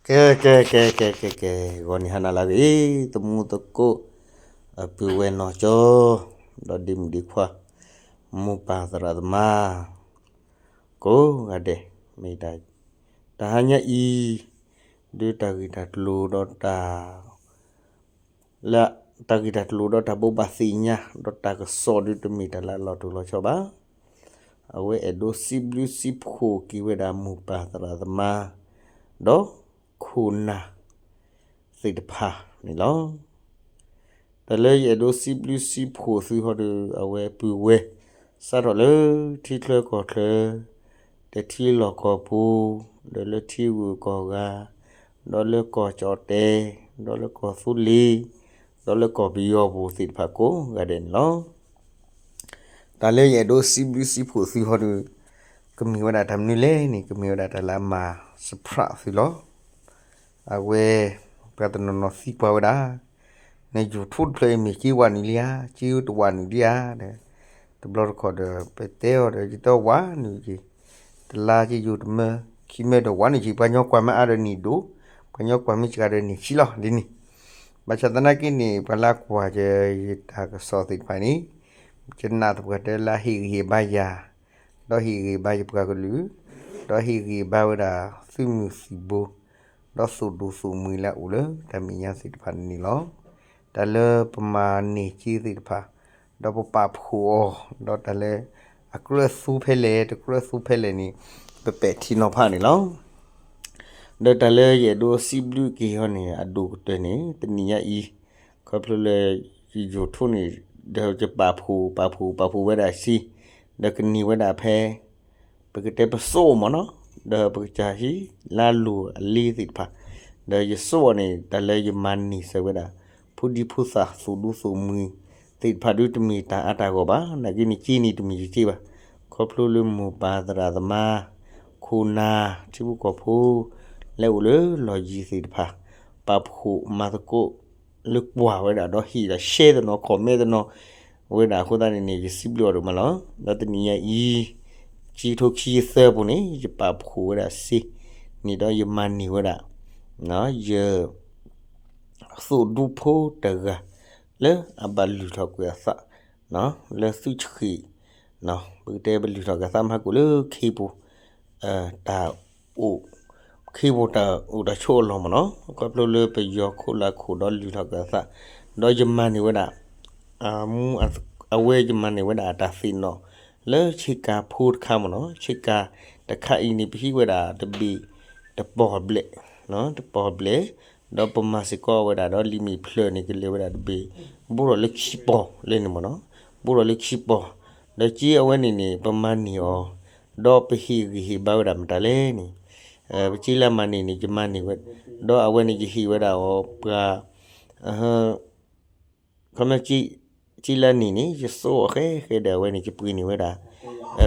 ကဲ ကဲ ကဲ ကဲ ကဲ ကဲ ဂီၤနံၤဟါနၤလၢအဂ့ၤ သမူသကိး အပုၢ်ဝဲၢ်နီၢ်ကၠီ ဒီးဒ့မုၣ်ဒ့ခွါ မိၢ်ပၢ်သရၣ်သမါ ကိးဂၤဒဲး မ့ၢ်တၢ် တဟါညါအံၤ ဒုးတၢ်ဂ့ၢ်တၢ်ကျိၤဒီးတၢ် လၢတၢ်ဂ့ၢ်တၢ်ကျိၤဒီးတၢ်ဘိးဘၣ်သ့ၣ်ညါ ဒီးတၢ်ကစီၣ်ဒုးတမ့ၢ်တၢ်လၢအလီၤတိၢ်လီၤဆီဘၣ်. အဝဲအဲၣ်ဒိးစံးဘျုးစံးဖှိၣ်က့ၤဝဲဒၣ်မိၢ်ပၢ်သရၣ်သမါ ဒီးခိၣ်နၢ်သ့ၣ်တဖၣ်န့ၣ်လီၤ. တၢ်လၢယအဲၣ်ဒိးစံးဘျုးစံးဖှိၣ်သုဟီဒီး အဝဲပုၢ်ဝဲၢ် စးထီၣ်လၢထံချၢကီၢ်ချၢ ဒီးထံလီၢ်ကီၢ်ပူၤ ဒီးလၢထံဂုၤကီၢ်ဂၤ ဒီးလၢကီၢ်ကၠီၣ်တဲၣ် ဒီးလၢကီၢ်သူလ့ၤ ဒီးလၢကီၢ်ပယီၤပူၤသ့ၣ်တဖၣ်ကိးဂၤဒဲးန့ၣ်လီၤ. တၢ်လၢယအဲၣ်ဒိးစံးဘျုးစံးဖှိၣ်သုဟီဒီး ကမ့ၢ်ဝဲဒၣ်တၢ်မနုၤလဲၣ်န့ၣ် ကမ့ၢ်ဝဲဒၣ်တၢ်လၢအမၤ surprise သုလီၤ. အဝဲ ပှၤတနီၤနီၤသံကွၢ်ဝဲဒၣ် န YouTube တဖျၢၣ်အံၤမ့ၢ်က့ဝးနုာ်လံဧါ, က့တဝးနုာ်လံဧါဒီး တဘျီတခီၣ်ဒီး ပတဲအီၤဒီး ယတဝးနုာ်က့ၤ, တလါက့ယိၤတမၢ ခံမၢဒီးဝးနုာ်က့ၤ, ပှၤညီကွၢ်မ့ၢ်အါဒီးန့ၢ်ဒိၣ်, ပှၤညီကွၢ်မ့ၢ်စှၤဒီးန့ၢ်ဆံးလီၤဒ်န့ၣ်. ဘၣ်ဆၣ်သနာ်က့န့ၣ် ပှၤလၢကွၢ်က့ၤယတၢ်ကစီၣ်သ့ၣ်တဖၣ်န့ၣ် ယနာ်သပှၢ်တၢၢ်လၢဟ့ၣ်ဂံၢ်ဟ့ၣ်ဘါယၤ ဒီးဟ့ၣ်ဂံၢ်ဘါယပှၤကလုာ်, ဒီးဟ့ၣ်ဂံၢ်ဘါဝဲဒၣ်သုးမုၢ်သံၣ်ဘိ, ဒီးသုးဒူသုးမှံၤလၢအအိၣ်လၢတၢ်မဲာ်ညါသ့ၣ်တဖၣ်န့ၣ်န့ၣ်လီၤ. တၢ်လၢပမၤန့ၢ်က့သ့ၣ်တဖၣ်, ဒီးပပာ်ဖှိၣ်အီၤ, ဒီးတၢ်လၢအကြၢးသူဖဲလဲၣ် တကြၢးသူဖဲလဲၣ်န့ၣ် ပပဲာ်ထံနီၤဖးန့ၣ်လီၤ. ဒီးတၢ်လၢယအဲၣ်ဒိးစံးဘျုးက့ၤအီၤန့ၣ် အဒိၣ်ကတၢၢ်န့ၣ် တနံၤညါအံၤ ခီဖျိလၢ YouTube န့ၣ် ဒီးယပာ်ဖှိၣ် ပာ်ဖှိၣ် ပာ်ဖှိၣ်ဝဲဒၣ်ဆံး, ဒီးကန့ၢ်ဝဲဒၣ်ဖဲ ပကတဲပစိၣ်မ့ၢ်နီၤ, ဒီးပကစၢ်ဟံၣ်လါလိၤအလ့သ့ၣ်တဖၣ်, ဒီးယစိၣ်အီၤန့ၣ် တၢ်လၢယမၤန့ၢ်စၢၤဝဲဒၣ် ဖိဒံဖိသၣ်သုးဒူသုးမှံၤသ့ၣ်တဖၣ်ဒုးတမ့ၢ်တၢ်အါတၢ်ဂီၢ်ဘၣ်, နာ်က့န့ၣ်က့န့ၣ်တမ့ၢ်ယက့ဘၣ်, ခီဖျိလၢမိၢ်ပၢ်သရၣ်သမါ ခိၣ်နၢ် ထံဖိကီၢ်ဖိ လၢအိၣ်လၢလီၢ်ယံၤသ့ၣ်တဖၣ် ပာ်ဖှိၣ်မၤသကိး လၢကွၢ်ဝဲဒၣ်ဒီးဟ့ၣ်ဒီး share တနီၤ comment တနီၤ ဝဲဒၣ်အဃိသတးန့ၣ်န့ၣ် ယစံးဘျုးအီၤဒိၣ်မးလီၤ. ဒီးတနံၤညါအံၤ ခံကထိခံဆံသၢပူၤန့ၣ် ယပာ်ဖှိၣ်ဝဲဒၣ်စ့ န့ၣ်ဒီးယမၤန့ၢ်ဝဲဒၣ် ယ သုးဒူဖိတဂၤ လၢအဘၣ်လုၢ်ထီၣ်ကွံာ်အသး လၢသုးဆှံး ပကတဲပလုၢ်ထီၣ်ကွံာ်အသးမဟါကိၣ်လၢခ့ပူၤ တၢ်အိၣ် ခ့ပူၤတၢ်အိၣ်တၢ်ဆိးအလီၢ်မ့ၢ်နီၤ, ခီဖျိလၢပယီၤခိၣ်လၢခိၣ်ဒီးလုၢ်ထီၣ်ကွံာ်အသး, ဒီးယမၤန့ၢ်ဝဲဒၣ် အဝဲယမၤန့ၢ်ဝဲဒၣ်အတၢ်သ့ၣ်နီၣ် လၢဆ့ကၤဖိတခါမ့ၢ်နီၤ, ဆ့ကၤတခါအံၤန့ၣ် ပဟံးဝဲဒၣ်တဘ့ၣ်တပီၢ်ဘျဲၣ်, တပီၢ်ဘျဲၣ်, ဒီးပမၤစ့ၢ်ကီးဝဲဒၣ်ဒီးလံာ်မဲာ်ဖျၢၣ်န့ၣ် ကလဲၤဝဲဒၣ်တဘ့ၣ် ဘိးထီၣ်လၢခံပီၢ်လၢန့ၣ်မ့ၢ်နီၤ, ဘိးထီၣ်လၢခံပီၢ်, ဒီးက့အဝဲန့ၣ်န့ၣ် ပမၤန့ၢ်အီၤ ဒီးပဟ့ၣ်ဂံၢ်ဟ့ၣ်ဘါဝဲဒၣ်မတၤလဲၣ်န့ၣ်, ပက့လၢမၤန့ၢ်န့ၣ် ယမၤန့ၢ်ဝဲ, ဒီးအဝဲန့ၣ်ယဟ့ၣ်ဝဲဒၣ်အီၤပှၤ ခီမ့ၢ် က့လၢန့ၣ်န့ၣ် ယစိအီၤဃဲဃဲဒီးအဝဲန့ၣ် ယပှ့ၤန့ၢ်ဝဲဒၣ်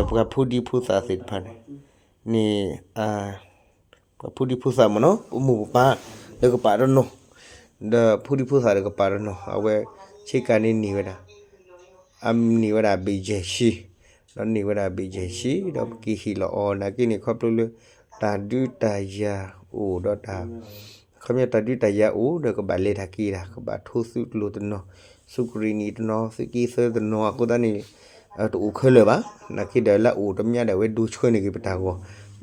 ပှၤဖိဒံဖိသၣ်သ့ၣ်တဖၣ်န့ၣ် န့ၣ် ပှၤဖိဒံဖိသၣ်မ့ၢ်နီၤ ပမိၢ်ပပၢ် ဒီးကပာ်တနီၤ, ဒီးဖိဒံဖိသၣ်ဒီးကပာ်တနီၤ အဝဲဆ့ကၤန့ၣ်န့ၢ်ဝဲဒၣ် အန့ၢ်ဝဲဒၣ်ဘ့ၣ်ယဲၢ်ဆံ, ဒီးန့ၢ်ဝဲဒၣ်ဘ့ၣ်ယဲၢ်ဆံ ဒီးပက့ၤဟ့ၣ်လီၤအီၤ နာ်က့န့ၣ် ခီဖျိလၢ တၢ်ဒုးတၢ်ယၤအိၣ်ဒီးတၢ် ခီပညီတၢ်ဒုးတၢ်ယၤအိၣ်ဒီးကဘၣ်လဲၤတၢ်က့ၤတၢ် ကဘၣ်ထိသုးကျိၤတနီၤ သုးကရ့ၣ်နံၤတနီၤ သုးက့သၢတနီၤအဃိသတးန့ၣ် တအိၣ်ခဲလၢာ်ဘၣ်. နာ်က့ဒီးလၢအအိၣ်တမံၤဒီးအဝဲဒိဆှၢန့ၢ်က့ၤပတၢ်ဂီၤ ဒီး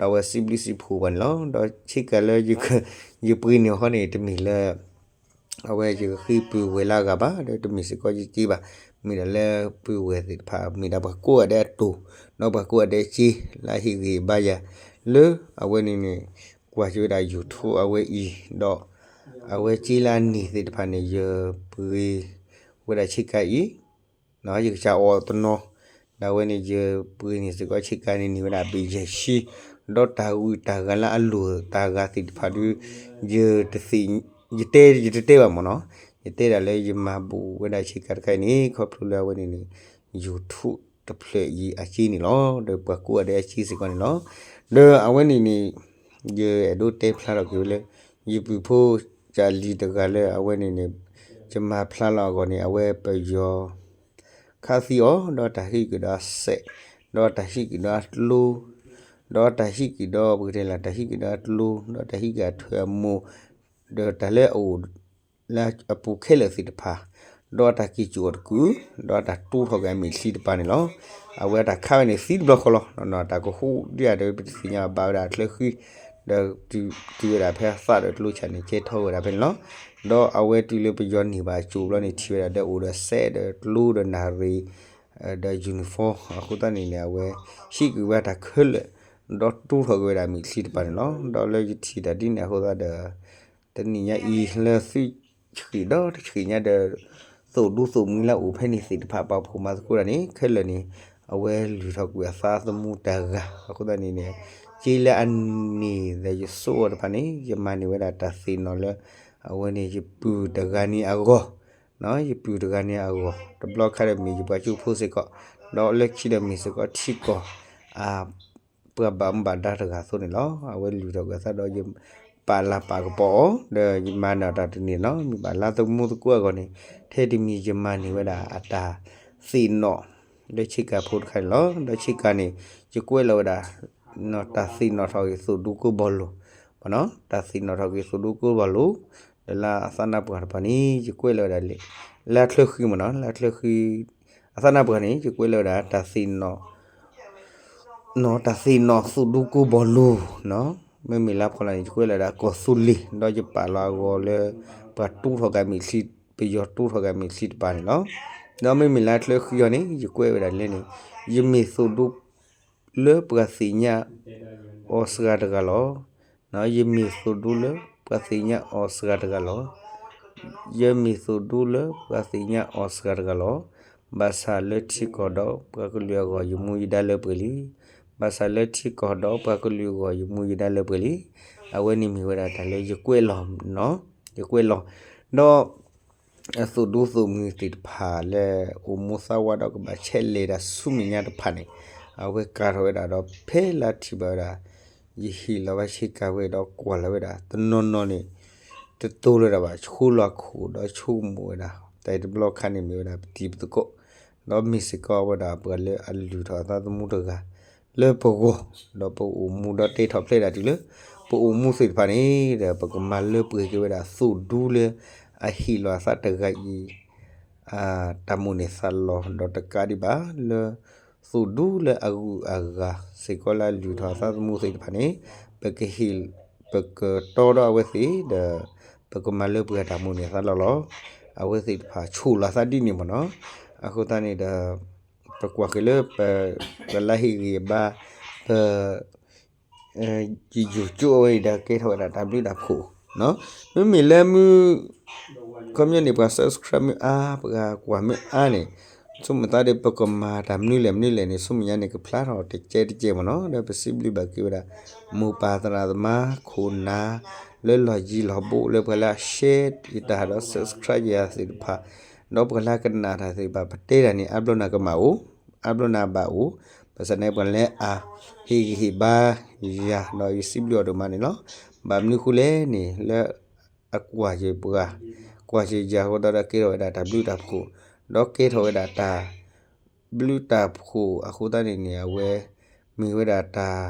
အဝဲစံးဘျုးစံးဖှိၣ်ပှၤန့ၣ်လီၤ. ဒီးဆ့ကၤလၢ ယပှ့ၤန့ၢ်အီၤဃီန့ၣ် တမ့ၢ်လၢ အဝဲယကဃ့ပုၢ်ဝဲၢ်လၢအဂၤဘၣ် ဒီးတမ့ၢ်စ့ၢ်ကီးယက့ဘၣ်. မ့ၢ်ဒၣ်လၢပုၢ်ဝဲၢ်သ့ၣ်တဖၣ် မ့ၢ်ဒၣ်ပှၤကိးဂၤဒဲးအတိၢ် ဒီးပှၤကိးဂၤဒဲးစ့ လၢအဟ့ၣ်ဂံၢ်ဟ့ၣ်ဘါယၤ လၢအဝဲန့ၣ်န့ၣ် ကွၢ်က့ၤဝဲဒၣ် YouTube အဝဲအံၤ ဒီး အဝဲစ့လၢအန့ၢ်သ့ၣ်တဖၣ်န့ၣ် ယပှ့ၤဝဲဒၣ်ဆ့ကၤအံၤ ယကစၢ်အီၣ်တနီၤ ဒီးအဝဲန့ၣ် ယပှ့ၤန့ၢ်စ့ၢ်ကီးဆ့ကၤန့ၣ်န့ၢ်ဝဲဒၣ်ဘ့ၣ်ယဲၢ်ဆံ ဒီးတၢ်ဂုၤတၢ်ဂၤလၢအလိၣ်တၢ်ဂၤသ့ၣ်တဖၣ်ဒုး ယတသ့ၣ် ယတဲ ယတတဲဘၣ်မ့ၢ်နီၤ ယတဲဒၣ်လၢယမၤဘူးဝဲဒၣ်ဆ့ကၤတခါအံၤန့ၣ် ခီဖျိလၢအဝဲန့ၣ်န့ၣ် YouTube တဖျၢၣ်အံၤအစ့န့ၣ်လီၤ. ဒီးပှၤကိးဂၤဒဲးအစ့စ့ၢ်ကီးန့ၣ်လီၤ. ဒီးအဝဲန့ၣ်န့ၣ် ယအဲၣ်ဒိးတဲဖျါထီၣ်က့ၤဝဲလၢ ယပုၢ်ဖိကၢ်လံၤတဂၤလၢအဝဲန့ၣ်န့ၣ် ယမၤဖျါလီၤအဂီၢ်န့ၣ် အဝဲပယီၤ ခးသံအီၤ ဒီးတၢ်ဟံးက့ၤဒီးအစဲး ဒီးတၢ်ဟံးက့ၤဒီးအကျိ ဒီးတၢ်ဟံးက့ၤဒီးပကတဲလၢ တၢ်ဟံးက့ၤဒီးအကျိ ဒီးတၢ်ဟံးက့ၤအထွဲအမိၢ် ဒီးတၢ်လၢအအိၣ် လၢအပူၤခဲလၢာ်သ့ၣ်တဖၣ်, ဒီးတၢ်က့ၤစိာ်အီၤတကုာ်, ဒီးတၢ်တူၢ်ထီၣ်က့ၤအမဲာ်ချံတပၤန့ၣ်လီၤ. အဝဲတၢ်ခးဝဲန့ၣ်သံတဘျီဃီလီၤ. တၢ်ကဟူးဒ်အံၤဒီးပတသ့ၣ်ညါဘၣ်ဝဲဒၣ်အချၢဃံ, ဒီးတုၤဝဲဒၣ်ဖဲအသးဒီးကျိဆၣ်န့ၣ် ကဲထီၣ်ဝဲဒၣ်ဖဲန့ၣ်လီၤ. ဒီးအဝဲတုၤလၢပယီၤန့ၢ်ဘၣ်အစိၤဘျီန့ၣ် ထံၣ်ဝဲဒၣ်ဒီးအိၣ်ဒီးစဲးဒီးကျိဒီးနၣ်ရံၣ် ဒီး uniform အဃိသတးန့ၣ်န့ၣ် အဝဲဟံးက့ၤဝဲတၢ်ခဲလၢာ်, ဒီးတူၢ်ထီၣ်က့ၤဝဲဒၣ်မဲာ်ချံတပၤန့ၣ်လီၤ. ဒီးလၢယထံၣ်တၢ်ဒ်န့ၣ်အဃိသတးဒီး တနံၤညါအံၤလၢသုဆှံးဒီးတဆှံးညါဒီး သိၣ်ဒူသိၣ်မှံလၢအအိၣ်ဖဲန့ၣ်သ့ၣ်တဖၣ် ပာ်ဖှိၣ်မၤသကိးတၢ်န့ၣ် ခဲလၢာ်န့ၣ် အဝဲလုၢ်ထီၣ်ကွံာ်အသးသမူတဂၤ အဃိသတးန့ၣ်န့ၣ် က့လၢအန့ၢ်ဒီးယစိအီၤတဖၣ်န့ၣ် ယမၤန့ၢ်ဝဲဒၣ်တၢ်သ့ၣ်နီၣ်လၢ အဝဲန့ၣ်ယပုၢ်တဂၤန့ၣ်အဂီၢ်, ယပုၢ်တဂၤန့ၣ်အဂီၢ် တဘျီခါဒီးမ့ၢ်ယပှၤကၠိဖိစ့ၢ်ကီး, ဒီးလၢခံဒီးမ့ၢ်စ့ၢ်ကီးထံကီၢ် အ ပှၤဘၣ်မူဘၣ်ဒါတဂၤအသိးန့ၣ်လီၤ. အဝဲလုၢ်ထီၣ်ကွံာ်အသးဒီးယပာ်လၤပာ်ကပီၤအီၤ ဒီးယမၤန့ၢ်တၢ်တန့ၢ်လီၤ. မ့ၢ်ဘၣ်လၢသမူသကိးအဂီၢ်န့ၣ် ထဲတမံၤယမၤန့ၢ်ဝဲဒၣ်အတၢ်သ့ၣ်နီၣ် လၢဆ့ကၤဖိတခါန့ၣ်လီၤ. ဒီးဆ့ကၤန့ၣ် ယကွဲးလီၤဝဲဒၣ် တၢ်သ့ၣ်နီၣ်ထီၣ်က့ၤသိၣ်ဒူကိၢ်ဘီလိၤ, တၢ်သ့ၣ်နီၣ်ထီၣ်က့ၤသိၣ်ဒူကိၢ်ဘီလိၤ, ဒီးလၢအသးနါပှၢ်တဖၣ်န့ၣ် ယကွဲးလီၤဝဲဒၣ်လၢ လၢအချၢဃံမ့ၢ်နီၤ လၢအချၢဃံ အသးနါပှၢ်န့ၣ် ယကွဲးလီၤဝဲဒၣ်တၢ်သ့ၣ်နီၣ် တၢ်သ့ၣ်နီၣ်သိၣ်ဒူကိၢ်ဘီလိၤ, မ့မ့ၢ်လၢဖီလာ်န့ၣ် ယကွဲးလီၤဝဲဒၣ်ကီၢ်သူလ့ၤ ဒီးယပာ်လီၤအဂီၤလၢ ပှၤတူၢ်ထီၣ်က့ၤမဲာ်ချံ ပယီၤတူၢ်ထီၣ်က့ၤမဲာ်ချံတပၤန့ၣ်လီၤ. ဒီးမ့မ့ၢ်လၢအချၢဃံအီၤန့ၣ် ယကွဲးဝဲဒၣ်လဲၣ်န့ၣ် ယမ့ၢ်သိၣ်ဒူ လၢပှၤသ့ၣ်ညါအီၤစှၤတဂၤလီၤ. ယမ့ၢ်သိၣ်ဒူလၢပှၤသ့ၣ်ညါအီၤစှၤတဂၤလီၤ. ယမ့ၢ်သိၣ်ဒူလၢပှၤသ့ၣ်ညါအီၤစှၤတဂၤလီၤ. ဘၣ်ဆၣ်လၢထံကီၢ်ဒီးပှၤကလုာ်အဂီၢ် ယမူယဒါလၢပှဲၤလံ. ဘၣ်ဆၣ်လၢထံကီၢ်ဒီးပှၤကလုာ်အဂီၢ် ယမူယဒါလၢပှဲၤလံ. အဝဲန့ၣ်မ့ၢ်ဝဲဒၣ်တၢ်လၢယကွဲးလီၤ, ယကွဲးလီၤ. ဒီး အသိၣ်ဒူသိၣ်မှံသ့ၣ်တဖၣ်လၢ အိၣ်မူသးဝးဒီးကဘၣ်ဆဲးလဲၤတၢ်ဆူမဲာ်ညါတဖၣ်န့ၣ် အဝဲကၤထီၣ်ဝဲဒၣ်ဒီးဖဲလၢထံၣ်ဘၣ်ဝဲဒၣ် ယဟ့ၣ်လီၤဝဲဆ့ကၤဝဲဒီးကွၢ်လီၤဝဲဒၣ် တနီၤနီၤန့ၣ် တတိၤလၢၤဒၣ်ဘၣ် ဆိလီၤခိၣ်ဒီးဆိကမိၣ်ဝဲဒၣ် တၢ်တဘျီခါန့ၣ်မ့ၢ်ဝဲဒၣ်ပတံၤပသကိး ဒီးမ့ၢ်စ့ၢ်ကီးဝဲဒၣ်ပှၤလၢအလုၢ်ထီၣ်အသးသမူတဂၤ လၢပဂီၢ် ဒီးပအိၣ်မူဒီးတဲထီၣ်ဖျဲးဒၣ်တုၤလၢ ပအိၣ်မူသ့ၣ်တဖၣ်န့ၣ်ဒီး ပကမၤလၢပှဲၤက့ၤဝဲဒၣ်သိၣ်ဒူလၢအဟ့ၣ်လီၤအသးတဂၤအံၤ တၢ်မိၣ်န့ၢ်သးလီၤ ဒီးတကးဒံးဘၣ်လၢ သိၣ်ဒူလၢအဂုၤအဂၤစ့ၢ်ကီးလၢအလုၢ်ထီၣ်အသးသမူသ့ၣ်တဖၣ်န့ၣ် ပကဟ့ၣ် ပကတီဒီးအဝဲသ့ၣ်ဒီး ပကမၤလၢပှဲၤတၢ်မိၣ်န့ၢ်သးလီၤလီၤ. အဝဲသ့ၣ်တဖၣ်ဆိၣ်လီၤသးဒ်န့ၣ်မ့ၢ်နီၤ. အဃိသတးန့ၣ်ဒီး ပကွၢ်က့ၤလၢ ပလၢဟ့ၣ်ဂံၢ်ဘါ ပ ယယိၤကၠိအဝဲအံၤဒီးကဲထီၣ်ဝဲဒၣ်တၢ်ဘျုးတၢ်ဖှိၣ်, မ့မ့ၢ်လၢမုၢ် ခီပညီန့ၣ် ပှၤ subscribe မ့ၢ်အါ ပှၤကွၢ်မ့ၢ်အါန့ၣ် ဆိကမိၣ်သးဒီး ပကမၤတၢ်မနုၤလဲၣ်မနုၤလဲၣ်န့ၣ် ဆိကမိၣ်ညါန့ၣ် ကဖျါထီၣ်တကဲတကဲမ့ၢ်နီၤ. ဒီးပစံးဘျုးဘၣ်က့ၤဝဲဒၣ် မိၢ်ပၢ်သရၣ်သမါ ခိၣ်နၢ် လၢလီၢ်ယံၤလီၢ်ဘူးလၢပှၤလၢအ share ယတၢ်ဒီး subscribe ယၤသ့ၣ်တဖၣ် ဒီးပှၤလၢအကနၣ်တၢ်သ့ၣ်တဖၣ် ပတဲတၢ်န့ၣ် အါဘျီနၤကမၣ်အိၣ် အါဘျီနၤဘၣ်အိၣ် ဘၣ်ဆၣ်န့ၣ်ပှၤလၢအဟ့ၣ်ဂံၢ်ဟ့ၣ်ဘါယၤ ဒီးယစံးဘျုးအီၤဒိၣ်မးန့ၣ်လီၤ. ဘၣ်မနုၤဃိလဲၣ်န့ၣ် လၢအကွၢ်ယပှၤ ကွၢ်ယယၤအဃိသတးဒီးကဲထီၣ်ဝဲဒၣ်တၢ်ဘျုးတၢ်ဖှိၣ် ဒီးကဲထီၣ်ဝဲဒၣ်တၢ် ဘျုးတၢ်ဖှိၣ်အဃိသတးန့ၣ်န့ၣ် အဝဲ မ့ၢ်ဝဲဒၣ်တၢ်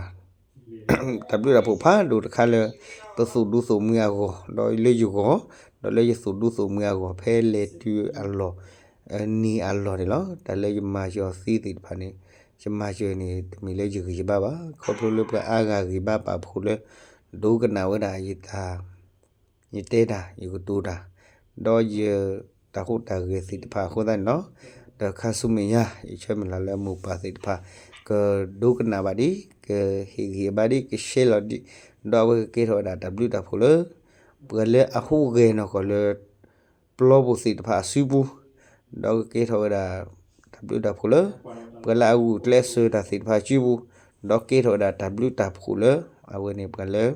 တၢ်ဘျုးတၢ်ဖှိၣ်ဖးဒိၣ်တခါလၢ ပသိၣ်ဒူသိၣ်မှံအဂီၢ် ဒီးလၢယဂီၢ် ဒီးလၢယသိၣ်ဒူသိၣ်မှံအဂီၢ် ဖဲလဲၤတုၤအလီၢ် နံၤအလီၢ်န့ၣ်လီၤ. တၢ်လၢယမၤစၢၤအီၤသ့သ့ၣ်တဖၣ်န့ၣ် ယမၤစၢၤန့ၣ် တမ့ၢ်လၢယဂံၢ်ယဘါဘၣ်. ခီဖျိလၢပှၤအါဂၤဂံၢ်ဘါပာ်ဖှိၣ်လၢ ဒိကနၣ်ဝဲဒၣ်ယတၢ် ယတဲတၢ် ယကတိၤတၢ် ဒီးယတၢ်ဟူးတၢ်ဂဲၤသ့ၣ်တဖၣ်အဃိသတးန့ၣ်လီၤ. ဒီးခါဆူမဲာ်ညါ ယဆၢမုၢ်လၢ်လၢမိၢ်ပၢ်သ့ၣ်တဖၣ် ကဒိကနၣ်ဘၣ်ဒံး ကဟ့ၣ်ဂံၢ်ဟ့ၣ်ဘါဒံး ကshareလီၤဒံး ဒီးအဝဲကကဲထီၣ်ဝဲဒၣ်တၢ်ဘျုးတၢ်ဖှိၣ်လၢ ပှၤလၢအဟူးဂဲၤနီၢ်ကီၢ်လၢ ပျီပူၤသ့ၣ်တဖၣ်အစုပူၤ ဒီးကကဲထီၣ်ဝဲဒၣ် တၢ်ဘျုးတၢ်ဖှိၣ်လၢ ပှၤလၢအဂုာ်ကျဲးစၢးတၢ်သ့ၣ်တဖၣ်အစုပူၤ ဒီးကဲထီၣ်ဝဲဒၣ်တၢ်ဘျုးတၢ်ဖှိၣ်လၢ အဝဲန့ၣ်ပှၤလၢ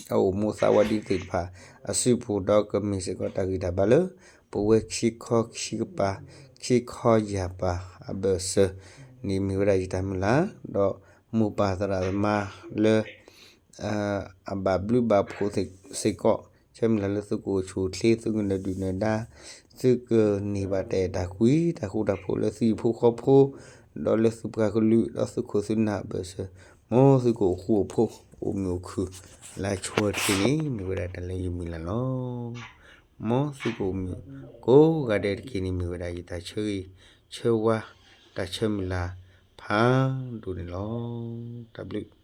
အအိၣ်မူသးဝးဒ်သ့ၣ်တဖၣ်အစုပူၤ ဒီးကမ့ၢ်စ့ၢ်ကီးတၢ်ဂံၢ်တၢ်ဘါလၢ ပဝဲခံခီခံကပၤ ခံခီယၢ်ပၤအဘၢၣ်စၢၤန့ၣ်မ့ၢ်ဝဲဒၣ်ယတၢ်မုၢ်လၢ် ဒီးမိၢ်ပၢ်သရၣ်သမါလၢ အဘၣ်ဘျုးဘၣ်ဖှိၣ်စ့ၢ်ကီး ဆၢမုၢ်လၢ်လၢသုကအိၣ်ဆူၣ်အိၣ်ချ့ သုကနၢၤဒုၣ်နၢၤဒါ သုကန့ၢ်ဘၣ်တၢ်အဲၣ်တၢ်ကွံ တၢ်ဃူတၢ်ဖိးလၢသုဟံၣ်ဖိဃီဖိ ဒီးလၢသုပှၤကလုာ် ဒီးသုခိၣ်သုနၢ်အဘၢၣ်စၢၤ မ်သုကအိၣ်ဃူအိၣ်ဖိး အိၣ်မုာ်အိၣ်ခုၣ် လၢအဆိအချ့န့ၣ် မ့ၢ်ဝဲဒၣ်တၢ်လၢယမုၢ်လၢ်လီၤ. မ်သုကအိၣ်မုာ်ကိးဂၤဒဲးတက့ၢ်န့ၣ် မ့ၢ်ဝဲဒၣ်ယတၢ်ဆၢဂ့ၤဆၢဝါ တၢ်ဆၢမုၢ်လၢ်ဖးဒိၣ်န့ၣ်လီၤ. တၢ်ဘျုး